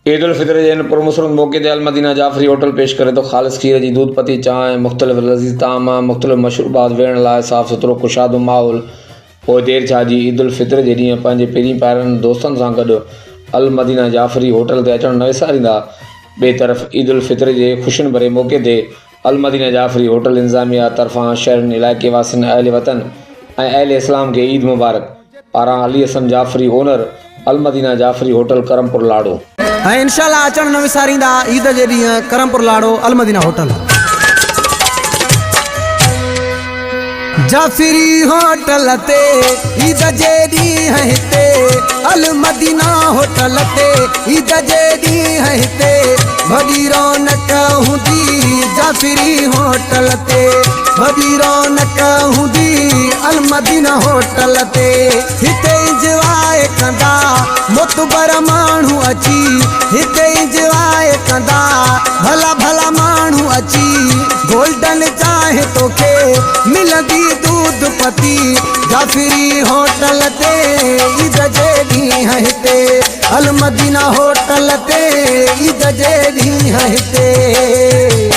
عيد الفطر جي هن پرمسرت موقعي تي المدينه جعفري هوٽل پيش ڪري ٿو خالص کير جي دودھ پتي چانهه، مختلف لذيذ طعام، مختلف مشروبات، ويهڻ لاء صاف سٿرو ڪشادو ماحول. پوء دير ڇا جي عيد الفطر جي ڏينهن پنهنجي پرين پيارن دوستن سان گڏ المدينه جعفري هوٽل تي اچڻ نه وساريندا. ٻئي طرف عيد الفطر جي خوشين ڀري موقعي تي المدينه جعفري هوٽل انتظاميه طرفان شهرين، علائقي واسين، اهل وطن ۽ اهل اسلام کي عيد مبارڪ پاران علي حسن جعفري اونر المدينه جعفري هوٽل ڪرمپور لاڙو. ۽ انشاء الله اچڻ نه وساريندا عيد جي ڏينهن ڪرمپور لاڙو المدينه هوٽل. جعفري هوٽل تي عيد جي ڏينهن هتي المدينه هوٽل تي عيد جي ڏينهن هتي وڏي رونق هوندي جعفري هوٽل تي وڏي رونق هوندي المدينه هوٽل تي هتي انجواء ڪندا معتبر ماڻهو اچي هتي انجواء ڪندا ڀلا ڀلا ماڻهو اچي گولڊن چانهه توکي ملندي دودھ پتي جعفري هوٽل تي عيد جي ڏينهن هتي المدينه هوٽل تي عيد جي ڏينهن هتي.